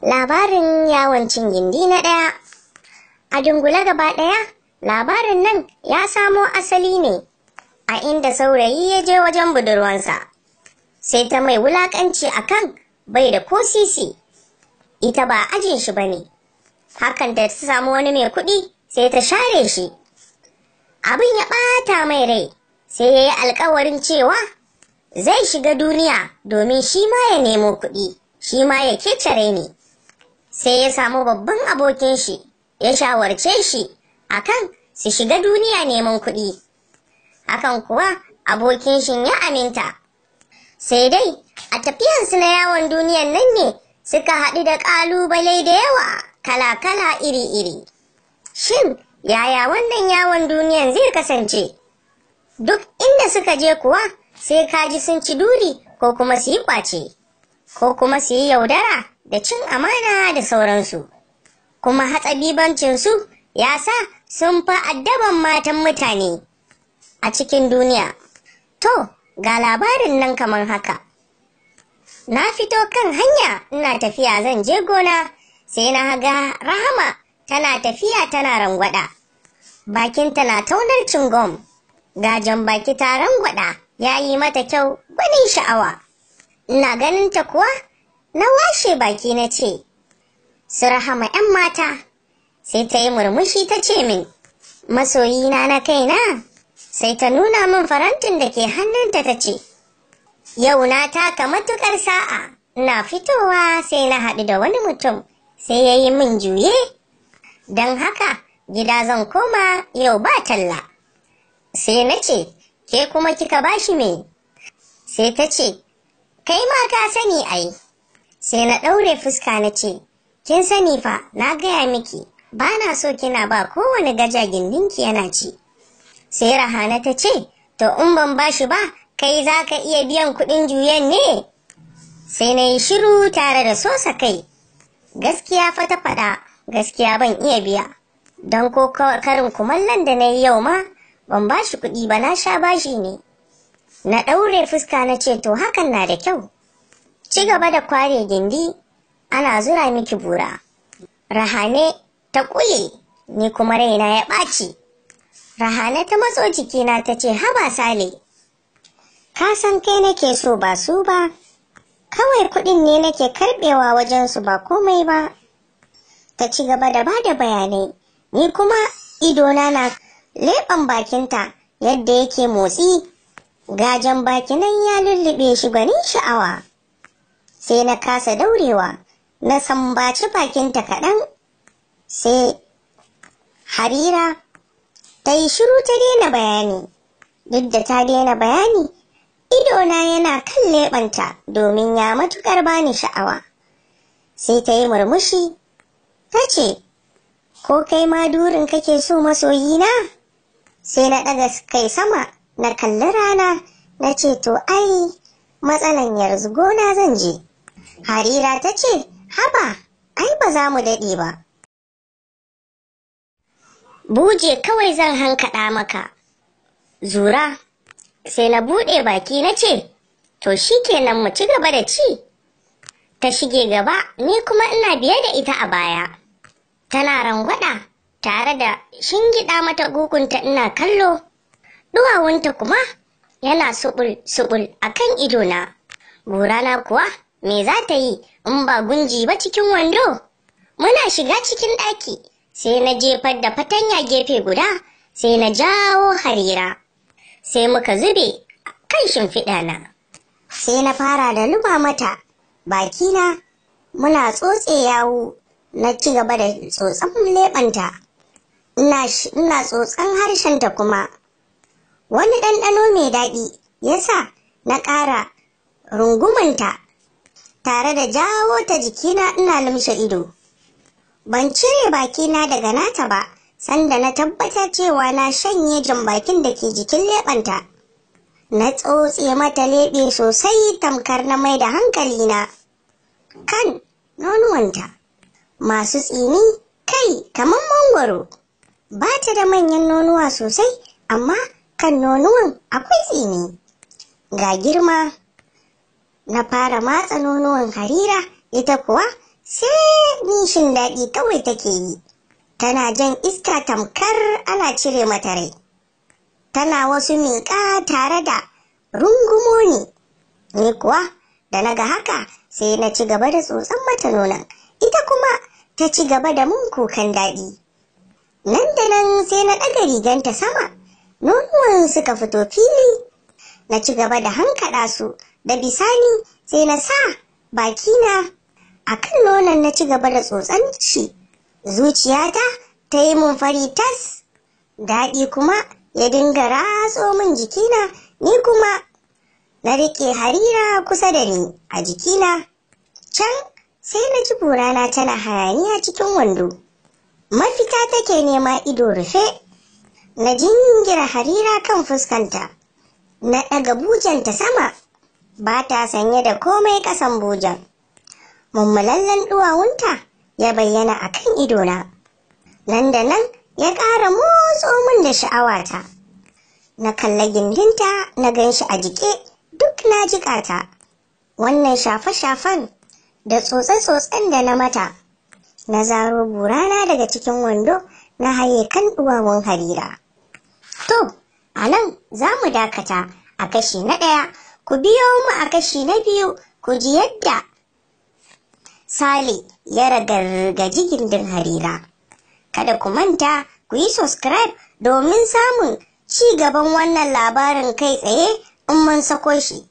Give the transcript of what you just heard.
Labarin yawon cin gindi na ɗaya. A dungule gaba ɗaya, labarin nan ya samo asali ne a inda saurayi ya je wajen budurwansa. Sai ta mai wulaƙanci akan bai da ko sisi, ita ba ajin shi ba ne. Hakan da ta samu wani mai kuɗi sai ta share shi. Abin ya ɓata mai rai, sai ya yi alkawarin cewa zai shiga duniya domin shi ma ya nemo kuɗi, shi ma ya kecere ni. Sai ya samu babban abokin shi, ya shawarce shi akan su shiga duniya neman kuɗi. Hakan kuwa abokin shi ya aminta. Sai dai a tafiyansu na yawon duniyan nan ne suka haɗu da ƙalubale da yawa kala-kala iri-iri. Shin yaya wannan yawon duniyan zai kasance? Duk inda suka je kuwa sai kaji sun ci duri ko kuma su yi ƙwace, ko kuma su yi yaudara da cin amana da sauransu. Kuma hatsabibancinsu ya sa sun fi addaban matan mutane a cikin duniya. To, ga labarin nan kamar haka. Na fito kan hanya ina tafiya zan je gona, sai na ga Rahama tana tafiya tana rangwada. Bakinta na taunar cingom, gajan baki ta rangwada ya yi mata kyau gwanin sha'awa. Ina ganin ta kuwa na washe baki na ce, "Su Rahama 'yan mata." Sai ta yi murmushi ta ce min, "Masoyina na kaina." Sai ta nuna min farantin da ke hannunta ta ce, "Yau na taka matukar sa'a, ina fitowa sai na haɗu da wani mutum, sai ya yi min juye. Don haka gida zan koma yau ba talla." Sai na ce, "Ke kuma kika bashi me?" Sai ta ce, "Kai ma ka sani ai." Sai na ɗaure fuska na ce, "Kin sani fa na gaya miki, ba na so kina ba kowane gaja gindinki yana ci." Sai Rahana ta ce, "To in ban bashi ba, kai za ka iya biyan kuɗin juyen ne?" Sai na yi shiru tare da sosa kai. Gaskiya fa ta faɗa, gaskiya ban iya biya. Don ko karin kumallon da na yi yau ma, ban bashi kuɗi ba, na sha bashi ne. Na ɗaure fuska na ce, "To hakan na da kyau. Ci gaba da kware gindi, ana zura miki bura." Rahane ta ƙule, ni kuma raina ya ɓaci. Rahane ta matso jikina ta ce, "Haba Sale, ka san kai nake so ba su ba, kawai kuɗin ne nake karɓewa wajensu ba komai ba." Ta ci gaba da bada bayanai, ni kuma idona na leɓen bakinta yadda yake motsi, gajan bakinan ya lullube shi gwanin sha'awa. Sai na kasa daurewa, na sambaci bakinta kaɗan, sai Harira ta yi shiru ta daina bayani. Duk da ta daina bayani, idona yana kan leɓenta domin ya matukar bani sha'awa. Sai ta yi murmushi, ta ce, "Ko kai ma durin kake so masoyina?" Sai na ɗaga kai sama na kalli rana na ce, "To ai matsalan yanzu gona zan je." Harira ta ce, "Haba, ai ba za mu daɗe ba. Buje kawai zan hankaɗa maka. Zura." Sai na buɗe baki na ce, "To shi kenan mu ci gaba da ci." Ta shige gaba, ni kuma ina biye da ita a baya. Tana rangwada tare da shingiɗa mata gugunta ina kallo. Duwawunta kuma yana subul-subul a kan idona. Burana kuwa me za ta yi in ba gunji ba cikin wando? Muna shiga cikin ɗaki, sai na jefar da fatanya gefe guda, sai na jawo Harira. Sai muka zube kan shimfiɗa na. Sai na fara da luba mata bakina, muna tsotse yawu, na ci gaba da tsotsan leɓenta. Ina tsotsan harshenta kuma. Wani ɗanɗano mai daɗi ya sa na ƙara rungumanta tare da jawo ta jikina ina lumshe ido. Ban cire bakina daga nata ba, sanda na tabbatar cewa na shanye jan bakin da ke jikin leɓenta. Na tsotse mata leɓe sosai tamkar na mai da hankalina kan nonuwanta masu tsini kai kamar mangwaro. Ba ta da manyan nonuwa sosai, amma kan nonuwan akwai tsini. Ga girma. Na fara matsa nonuwan Harira, ita kuwa Sai nishin daɗi kawai take yi. Tana jan iska tamkar ana cire mata rai. Tana wasu miƙa tare da rungumo ni. Ni kuwa da naga haka sai na ci gaba da tsotson mata nonon. Ita kuma ta ci gaba da mun kukan daɗi. Nan da nan sai na ɗaga riganta sama, nonuwan suka fito fili. Na ci gaba da hankaɗa su, da bisani sai na sa bakina a kan nonon na ci gaba da tsotson shi. Zuciyata ta yi mun fari tas, daɗi kuma ya dinga ratso min jikina, ni kuma na riƙe Harira kusa da ni a jikina. Can sai na ji burana tana hayaniya cikin wando. Mafita take nema ido rufe. Na jingira Harira kan fuskanta. Na ɗaga bujanta sama. Ba ta sanye da komai ƙasan bujan. Mummulallen ɗuwawunta ya bayyana a kan idona. Nan da nan ya ƙara motso min da sha'awata. Na kalla gindinta na gan shi a jike duk na jiƙa ta. Wannan shafe-shafen da tsotse-tsotsen da na mata. Na zaro burana daga cikin wando na haye kan duwawun Harira. To, a nan za mu dakata a kashi na ɗaya, ku biyo mu a kashi na biyu ku ji yadda Sale ya ragargaji gindin Harira. Kada ku manta ku yi subscribe domin samun ci gaban wannan labarin kai tsaye in mun sako shi.